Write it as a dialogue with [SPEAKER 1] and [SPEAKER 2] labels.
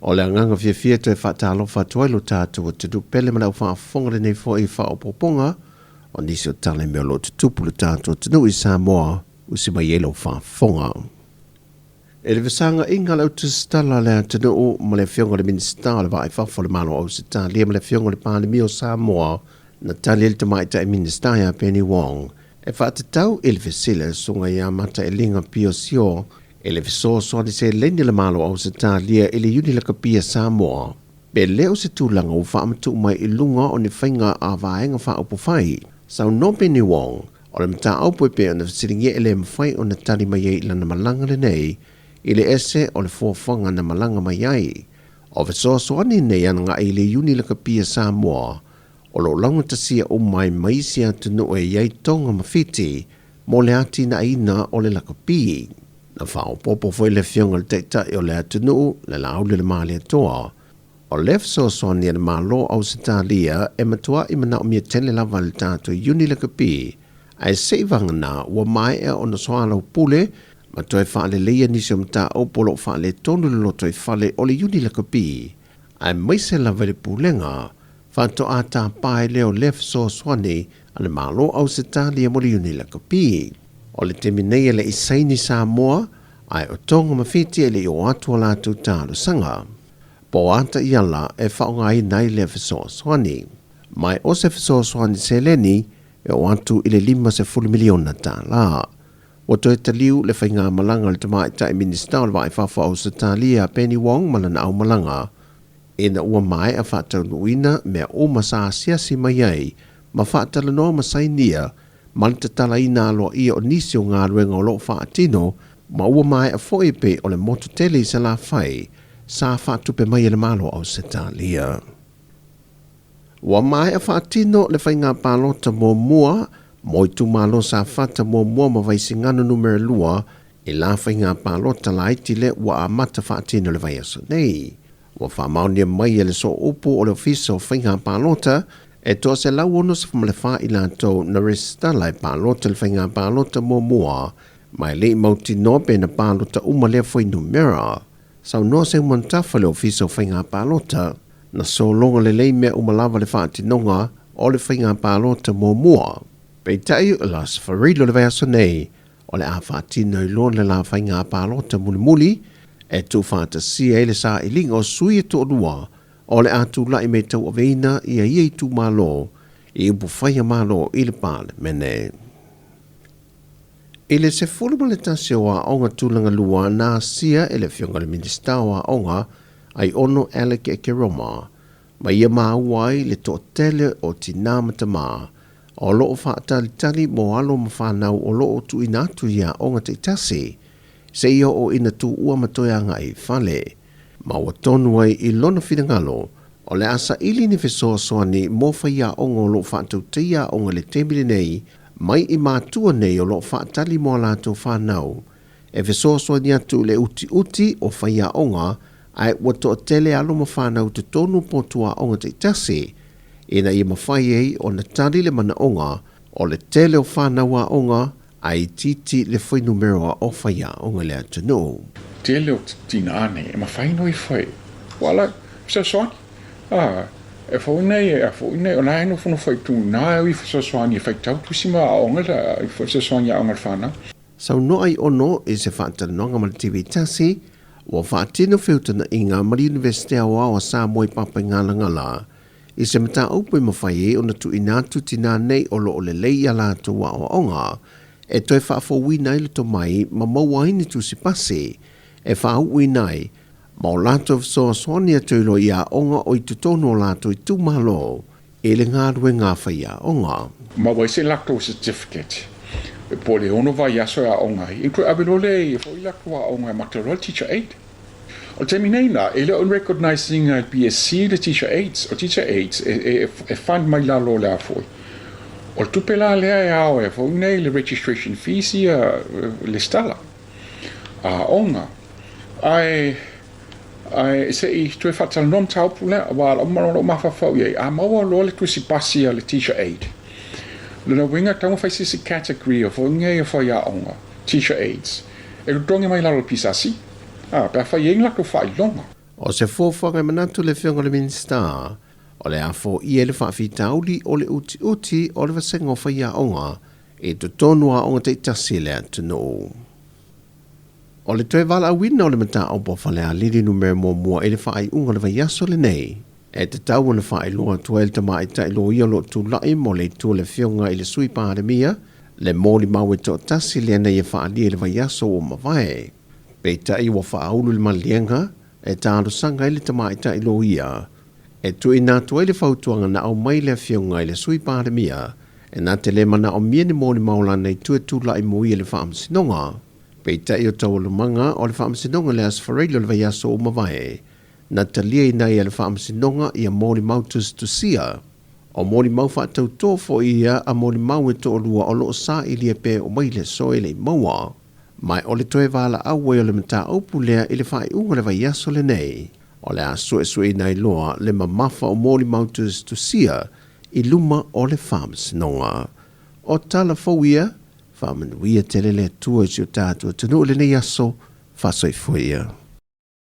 [SPEAKER 1] O le agaga fiafia e toe faatalofa atu ai lo tatou atunuu pele ma le au faafofoga lenei foi faaopoopoga o nisi o tala i mea o lo o tutupu le tatou atunuu i Samoa usi mai ai lau faafofoga. I le fesagaina a le autusitala a le atunuu ma le Afioga i le Minisita o le Vaa i Fafo o le Malo o Ausetalia ma le Afioga i le Palemia o Samoa, na tali ai le Tamaitai Minisita ia Penny Wong e faatatau i le fesili a le Susuga ia Matailiga Pio Sio i le fesoasoani seleni a le Malo o Ausetalia i le Iuni Lakapi a Samoa, pe le o se tulaga ua faamatuu mai i luga o ni faiga a Vaega Faaupufai. Saunoa Penny Wong, O le mataupu e pei ona fesiligia e le mafai ona tali mai ai i lana malaga lenei i le ese o le fuafuaga na malaga mai ai. O fesoasoani nei agai i le Iuni Lakapi a Samoa o lo o laugatasia uma ai ma isi atunuu e i ai Tonga ma Fiti mo le atinaeina o le lakapi. Na faaopoopo foi le Afioga i le Taitai o le atunuu, le Laauli o le Malietoa, O le fesoasoani a le Malo o Ausetalia e matua'i manaomia tele lava e le tatou Iuni Lakapi, ae se i vagana ua maea ona soalaupule ma toe faaleleia nisi o mataupu o lo o faaletonu i le lotoifale o le Iuni Lakapi, aemaise lava i le pulega faatoa tapa ai lea o lea fesoasoani a le Malo o Ausetalia mo le Iuni Lakapi. O le taimi nei e le i saini Samoa, ae o Tonga ma Fiti e le i oo atu a latou talosaga. Po o a taiala e faaaogaina ai lea fesoasoani. Ma o se fesoasoani seleni e oo atu i le $50 miliona. Ua toe taliu le faigamalaga a le Tamaitai Minisita o le Vaa i Fafo o Ausetalia, Penny Wong ma lana aumalaga, ina ua maea faataunuuina mea uma sa asiasi mai ai ma faatalanoa ma sainia ma le tatalaina aloaia o nisi o galuega o lo o faatino ma ua maea foi e pei o le motu tele i Salafai sa faatupe mai e le Malo o Ausetalia. Ua maea faatino le faiga palota muamua mo itumalo Safata muamua ma Vaisigano numera 2 i la faiga palota laiti lea ua amata faatino le vaiaso nei. Ua faamaonia mai e le Sooupu o le Ofisa o Faiga Palota e 164 i latou na resitala e palota i le faiga palota muamua, ma e le i mautinoa pe na palota uma lea fuainumera. Saunoa Simon Tafa i le Ofisa o Faiga Palota, na sologa lelei mea uma lava le faatinoga o le faiga palota muamua. Peitai, o le Aso Faraile o le vaiaso nei, o le a faatino ai loa le la faiga palota mulimuli e tuufaatasia ai le sailiga o sui e toalua o le a tulai mai tauaveina ia ia itumalo i upufai a Malo i le Palemene. I le 11 o aoga tulaga lua na asia e le Afioga i le Minisita o Aoga, Aiono Alec Ekeroma, ma ia maua ai le toatele o tinā ma tamā o lo o faatalitali mo alo ma fanau o lo o tuuina atu i aoga taitasi seia oo ina tuua ma toe agai i fale. Ma ua tonu ai i lona finagalo o le a saili ni fesoasoani mo faiaoga o lo o faatautaia aoga i le taimi lenei mai i matua nei o lo o faatali mo a latou fanau e fesoasoani atu i le utiuti o faiaoga ae ua toatele alo ma fanau i totonu o potuaoga taitasi ina ia mafai ai ona tali le manaoga o le tele o fanau aoga ae itiiti le fuainumera o faiaoga i le atunuu.
[SPEAKER 2] Tele o tinā nei e mafai no i whai. Wala, fesoasoani. Ah, e fau nei, e fau nei, o nā e nofonofo whai tū, nā e ui fesoasoani e whai tau tusi ma aoga la, i fesoasoani aoga le whanau.
[SPEAKER 1] Saunoa Aiono i se faatalanoaga ma le TV Tasi, ua faatino feutanaʻiga ma le Iunivesite Aoao a Samoa i Papaigalagala i se mataupu e mafai ai ona tuuina atu tinā nei o lo o lelei i a latou aoaoga e toe faafouina ai le tomai ma maua ai ni tusi pasi e faauuina ai ma o latou fesoasoani atu i loia aoga o i totonu o latou itumalo i le galuega a faiaoga.
[SPEAKER 2] Maua ai se latou certificate po o le ono vaiaso e aoga ai, e toe ave loa lea i foi latou aoga e amata loa le teacher aid. O le taimi nei la, e le o recognise ina e le PSC le teacher aids. O teacher aids e fund mai lalo o le a foi. O le tupe la lea e ao ai foi nei le registration fees ia lesitala aoga. Ae Ae se i toe faatalanoa mataupu lea, aua o lou mafaufau i ai, a maua loa le tusi pasi a le teacher aide, lona uiga e tatau ona fai se isi category o foi nei o faiaoga, teacher aides, e totogi mai lalo o le PSC, a, pe a fai ai ni latou faailoga.
[SPEAKER 1] O se fuafuaga e manatu le Afioga i le Minisita, o le a foia ai le faafitauli o le utiuti o le vasega o faiaoga i totonu o aoga taitasi a le atunuu. O le toe valaauina o le mataupu a Falealili numera muamua i le faaiuga o le vaiaso lenei, e tatau ona faailoa atu ai le tamaitai loia o lo o tulai mo le itu o le Afioga i le Sui Palemia le molimau e toatasi lea na ia faaalia i le vaiaso ua mavae. Peitai ua faaulu le maliega e talosaga ai le tamaitai loia e tuuina atu ai le fautuaga na aumai le Afioga i le Sui Palemia e na te le manaomia ni molimau o lana itu e tulai mo ia i le Faamasinoga. Peitai o taualumaga o le Faamasinoga i le Aso Faraile o le vaiaso ua mavae, na taliaina ai e le Faamasinoga ia molimau tusitusia. O molimau faatautō foi ia a molimau e toalua o lo o sailia pea e mai le aso e le i maua. Ma o le toe valaau ai o le mataupu lea i le faaiuga o le vaiaso lenei, o le a suesueina ai loa le mamafa o molimau tusitusia i luma o le Faamasinoga. O tala fou ia, faamanuia tele le Atua i si o tatou atunuu i lenei aso, faasoifua ia.